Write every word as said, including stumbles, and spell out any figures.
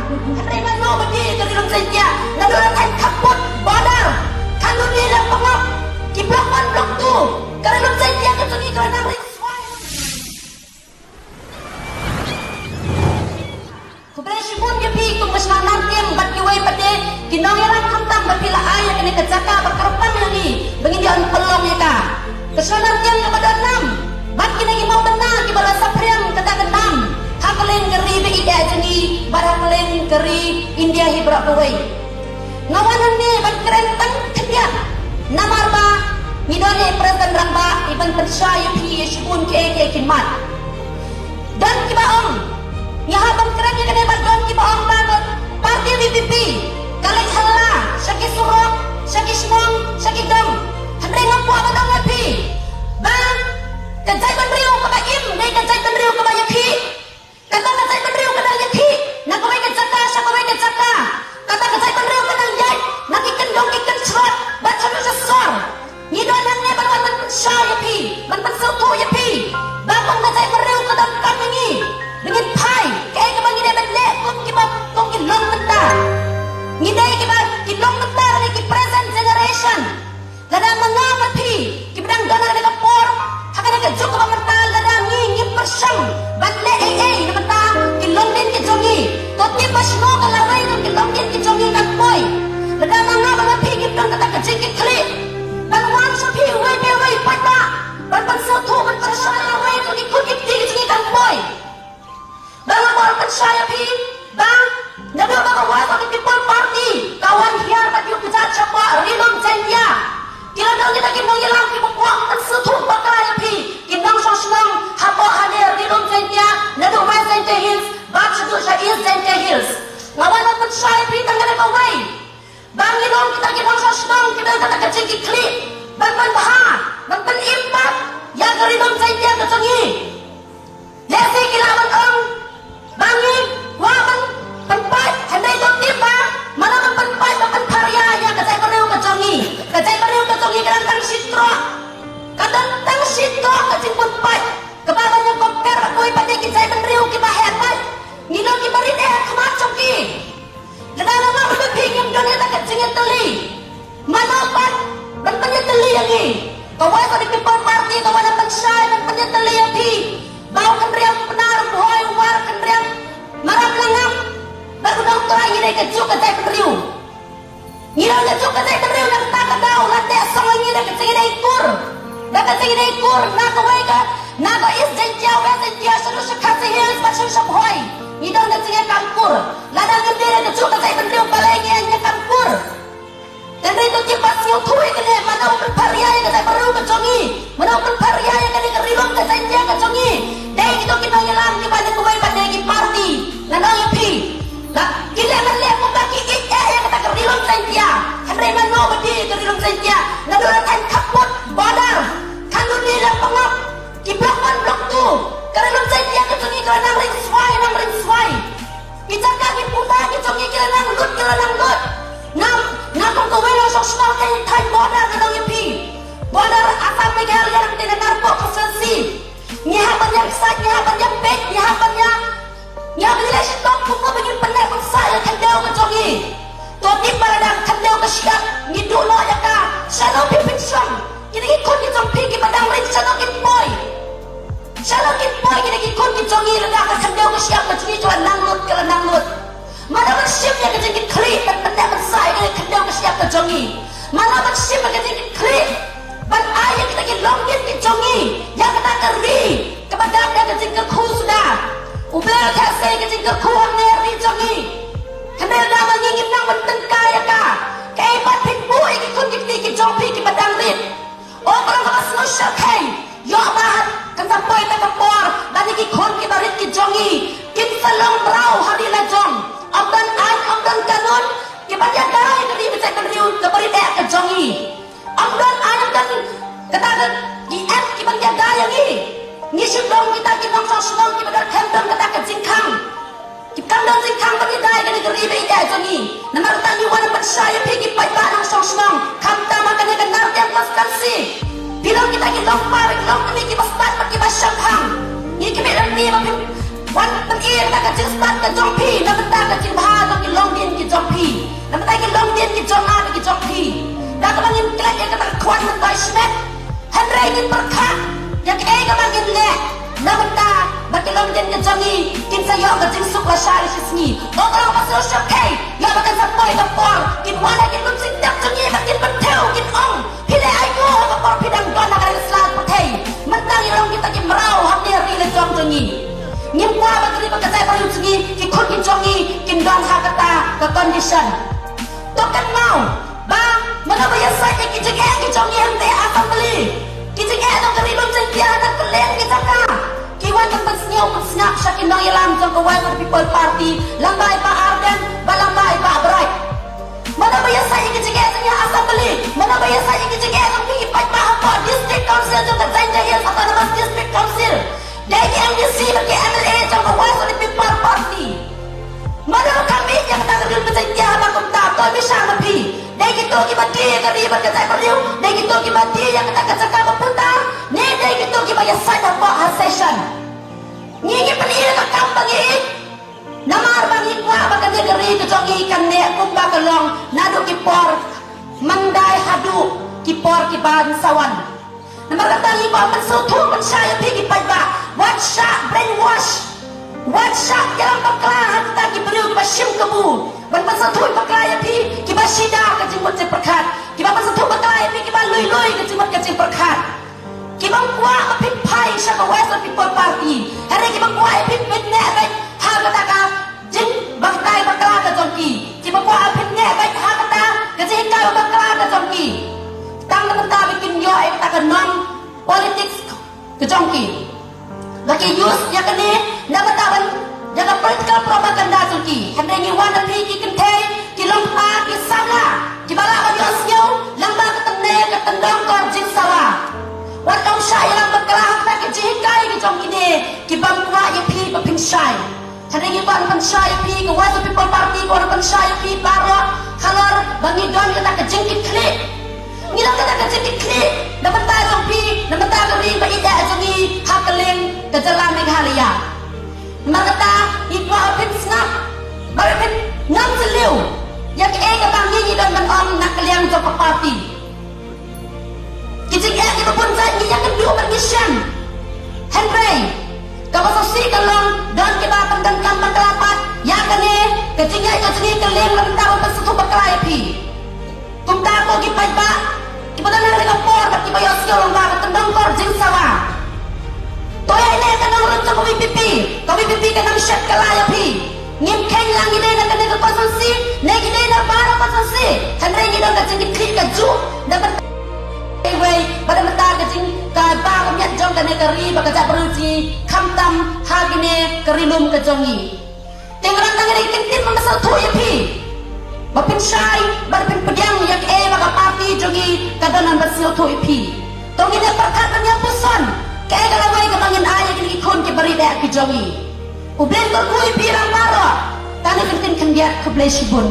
Hynrei mano ba die ka Ri Lum Jaiñtia? Naduh la thaiñ khappud border, khanduni la pangap, ki block one, block two, ka Ri Lum Jaiñtia ka jong ngi ka la nang ring swai. Khublei shibun ïa phi kum ka shnong Nartiang bad kiwei pat de ki nongïalam khamtam ba phi la ai ïa kane ka jaka ba kyrpang ïa ngi ba ngin ïa pynlong ïa ka. Ka shnong Nartiang kaba don nam bad kine ki mawbynna kiba la saphriang kata ka nam ha ka liang ka ri ba ïeit jong ngi bad ha ka liang ka ri India hi baroh kawei. Nga wan hangne ban kren tang khyndiat namar ba ngi don ïa i President Rangbah i ban pynshai ïa phi ïa shibun kiei kiei ki mat. Don kiba ong, ngi hap ban kren ïa kane, bad don kiba ong ba ka party V P P ka leit halla sha ki surok, sha ki shnong, sha ki dong. Hynrei nga kwah ban ong ïa phi ba ka jaitbynriew kaba im dei ka jaitbynriew kaba ïakhih. Kata ka jaitbynriew ka dang ïakhih na kawei ka jaka sha kawei ka jaka. Kata ka jaitbynriew ka dang ïaid na ki kyndong ki kynshlur bad shaduh sha sor. Ngi don hangne ban wan ban pynshai ïa phi, ban pynsngewthuh ïa phi ba kum ka jaitbynriew ka donkam ïa ngi ba ngin phai kaei kaba ngi dei ban leh kum kiba, kum ki long mynta. Ngi dei kiba ki long mynta lane ki present generation. Lada ma nga ma phi kiba dang don ha kane ka por, ha kane ka juk kaba mynta, lada ngi ngim pyrshang ban leh ei ei na bynta ki longdien ki jong ngi, to tip ba shano ka lawei jong ki longdien ki jong ngi kan poi. Lada ma nga bad ma phi ngim don kata ka jingkitkhlieh ban wan sha phi uwei pa uwei, paidbah, ban pynsngewthuh, ban pynshai lawei jong ki khun ki kti ki jong ngi kan poi. Ba nga kwah pynshai ïa phi ba naduh ba ka Voice of the People Party ka wan hiar bad ïuh kjat shapoh Ri Lum Jaiñtia, ki la don kita ki nongïalam kiba kwah pynsngewthuh bakla ïa phi ki nongshong shnong hapoh hangne Ri Lum Jaiñtia, naduh West Jaiñtia Hills bad shaduh sha East Jaiñtia Hills. Nga wan ban pynshai ïa phi tang kane kawei. Ba ngi long kita ki nongshong shnong kiba don kata ka jingkitkhlieh ban pynbha, ban pynim pat ïa ka Ri Lum Jaiñtia ka jong ngi. Lehse ki lah ban ong ba ngi kwah ban pynpait, hynrei to tip ba mano ban pynpait, ban pynpharia ïa ka jaitbynriew ka jong ngi. Ka jaitbynriew ka jong ngi ka dang tang shi troh. Ka dang tang shi troh ka jingpynpait. Kaba ban ïa compare bad kiwei pat de ki jaitbynriew kiba heh pat, ngi long kiba rit eh ha khmat jong ki. Lada nga ma phi ngim don ïa kata ka jingïatylli, mano pat ban pynïatylli ïa ngi? Ka Voice of the People Party ka wan ban pynshai, ban pynïatylli ïa phi ba u Kynriam Pnar, u Bhoi, u War Kynriam Maram Langam bad u Nongtrai ngi dei ka juk ka jaitbynriew. Ngi dei ka juk ka jaitbynriew, na kata ka daw la teh song ïa ngi da ka jingïadei kur, da ka jingïadei kur na kawei ka, na ka East Jaiñtia, West Jaiñtia, shaduh sha Khasi Hills bad shaduh sha Bhoi. Ngi don ka jingïakam kur. Lada ngim dei da ka juk ka jaitbynriew, balei ngi ïakam kur? Hynrei to tip bad sngewthuh ïa kane, mano ban pynpharia ïa ka jaitbynriew ka jong ngi? Mano ban pynpharia ïa kane ka Ri Lum ka Jaiñtia ka jong ngi? Dei kito ki nongïalam kiba na kawei pat de ki party. Nga ong ïa phi, la ki leh ban leh kumba ki ïeit eh ïa kata ka Ri Lum Jaiñtia. Hynrei mano ba die ka Ri Lum Jaiñtia? Naduh la thaiñ khappud border, khanduni la pangap, ki block one, block two, ka Ri Lum Jaiñtia ka jong ngi ka la nang ring swai, nang ring swai. Ki jaka ki puta ki jong ngi ki la nang lut, ki la nang lut. Ngam, nga kum kawei nongshong shnong ha thaiñ border, nga ong ïa phi, border Assam Meghalaya, nangta na Narpuh constituency. Ngi hap ban ïa peit, ngi hap ban ïa peit, ngi hap ban ïa, ngi hap ban ïa leh shitom kumno ba ngin pynneh pynsah ïa ka khyndew ka jong ngi. To tip ba lada ka khyndew ka shyiap ngi duh noh ïa ka, shano phi pynshong? Kine ki khun ki jong phi kiba dang rit shano kin poi? Shano kin poi kine ki khun ki jong ngi lada ka khyndew ka shyiap ka jong ngi ka la nang lut, ka la nang lut? Mano ban shim ïa ka jingkitkhlieh ban pynneh pynsah ïa ka khyndew ka shyiap ka jong ngi? Mano ban shim ïa ka jingkitkhlieh ban ai ïa kita ki longdien ki jong ngi, ïa kata ka ri kaba dap da ka jingkyrkhu suda? U Blei u theh sei ka jingkyrkhu hangne ha ri jong ngi. Hynrei lada ma ngi ngim nang ban tyngkai ïa ka, kaei pat phin buh ïa ki khun ki kti ki jong phi kiba dang rit? O Kynrad kaba sngewsarong, ïoh ba kan sa poi ta ka por ba kine ki khun kiba rit ki jong ngi kin sa long mraw ha ri la jong. Ym don aiñ, ym don kanun kiban ïada ïa ka ri bad ka jaitbynriew kaba rit eh ka jong ngi. Ym don aiñ, ym don kata ka, ki act kiban ïada ïa ngi. Ngi shu long kita ki nongshong shnong kiba don, khlem don kata ka jingkhang. Ki kam don jingkhang ban ïada ïa kane ka ri ba ïeit jong ngi. Namar kata ngi wan ban pynshai ïa phi ki paidbah nongshong shnong, khamtam ha kane ka Nartiang constituency. Phi long kita ki longkmie, ki longkmie kiba stad bad kiba shemphang. Ngi khmih lynti ba phin wan pyni ïa Ka jingstad ka jong phi, na bynta ka jingbha jong ki longdien ki jong phi, na bynta ki longdien ki jong nga bad ki jong phi. Da kaba ngim klet ïa kata ka khwan myntoi shimet, hynrei ngin pyrkhat ïa kaei kaba ngin leh na bynta ba ki longdien ki jong ngi kin sa ïoh ka jingsuk lashai shi sngi. Ong ka long ba sngewsih, ïa ba kan sa poi ka por kin wan ha ki lum sing tep jong ngi ba kin pynthew, kin ong, phi leh aïu ha ka por phi dang don ha ka ri sla pyrthei? Mynta ngi long kita ki mraw hangne ha ri la jong jong ngi. Ngim kwah ba ka ri bad ka jaitbynriew jong ngi, ki khun ki jong ngi kin don ha kata ka condition. To kynmaw ba mano ba ïasaid ïa ki jingeh ki jong ngi hangta ha assembly, ki jingeh jong ka Ri Lum Jaiñtia ha ka liang ki jaka, ki wan ban pynsngew pynsngap sha ki nongïalam jong ka Voice of the People Party, lyngba i Bah Ardent bad lyngba i Bah Bright. Mano ba ïasaid ïa ki jingeh jong ngi ha assembly? Mano ba ïasaid ïa ki jingeh jong ngi ki paidbah hapoh District Council jong ka Jaintia Hills Autonomous District Council? Dei ki MDC bad ki MLA jong ka Voice of the People Party. Mano ba kham ïeit ïa kata ka Ri Lum Jaiñtia haba kumta? To ïa shah ma phi. Dei kito kiba die ïa ka ri bad ka jaitbynriew, dei kito kiba die ïa kata ka jaka ba puta, ne dei kito kiba ïasaid hapoh ha session? Ngi ngi pyni ïa ka kam ba ngi ïeit. Namar ba ngi kwah ba kane ka ri ka jong ngi kan neh kumba ka long naduh ki por mandai haduh ki por ki ban sa wan. Namar kata ngi kwah ban sngewthuh pynshai ïa phi ki paidbah, wat shah brainwash, wat shah ïalam bakla ha kita ki briew kiba shim kabu. Ban pynsngewthuh bakla ïa phi kiba shida ka jingmut jingpyrkhat, kiba pynsngewthuh bakla ïa phi kiba lui lui ka jingmut ka jingpyrkhat. Ki bym kwah ba phin phai sha ka Voice of People Party, hynrei ki bym kwah ba phin pyneh beit ha kata ka jingbatai bakla ka jong ki. Ki bym kwah ba phin neh beit ha kata ka jinghikai bakla ka jong ki. Tang na bynta ba kin ïoh ïa kata ka nong politics ka jong ki. Ba ki use ïa kane na bynta ban ïa ka political propaganda jong ki. Hynrei ngi wan na phi ki kynthei, ki longkpa, ki samla kiba lah ban ïohsngew lyngba ka tynne ka tyndong kor jingsawa. Wat ong shah ïalam bakla ha kata ka jinghikai ka jong kine ki bym kwah ïa phi ba phin shai. Hynrei ngi kwah ban pynshai ïa phi, ka Voice of People Party kwah ban pynshai ïa phi baroh halor ba ngi don kata ka jingkitkhlieh. Ngi don kata ka jingkitkhlieh na bynta jong phi, na bynta ka ri ba ïeit jong ngi ha kylleng ka jylla Meghalaya. Namar kata ngi kwah ba phin sngap, ba phin ngam sylliu ïa kaei kaba ngi ngi don ban ong na ka liang jong ka party. Ki jingeh kiba bun jait ngi ïakynduh bad ngi shem. Hynrei kaba sngewsih ka long don kiba pyndonkam bakla pat ïa kane ka jingeh ka jingeh ka liang na bynta ban pynsngewthuh bakla ïa phi. Kumta ko ki paidbah kiba don ha kane ka por bad kiba ïohsngew lyngba ka tyndong kor jingsawa. To ïa ine ka nongrung jong ka VPP, ka VPP kan ym shet kylla ïa phi. Ngim kheiñ la ngi dei na kane ka constituency ne ngi dei na baroh constituency. Hynrei ngi don ka jingkitkhlieh kajuh na bynta iwei bad na bynta ka jing kaba ka miat jong kane ka ri bad ka jaitbynriew jong ngi, khamtam ha kane ka ri lum ka jong ngi. Te ngi ruh ngi dei kyntien ban pynsngewthuh ïa phi ba phin shai bad phin pdiang ïa kaei ba ka party jong ngi ka don ban pynsngewthuh ïa phi. To ngin ïa pyrkhat ban ïa puson kaei ka lawei kaba ngin ai ïa kine ki khun kiba ri bad ki jong ngi. U Blei un kyrkhu ïa phi lang baroh. Tang ïa ka ktien khyndiat, khublei shibun.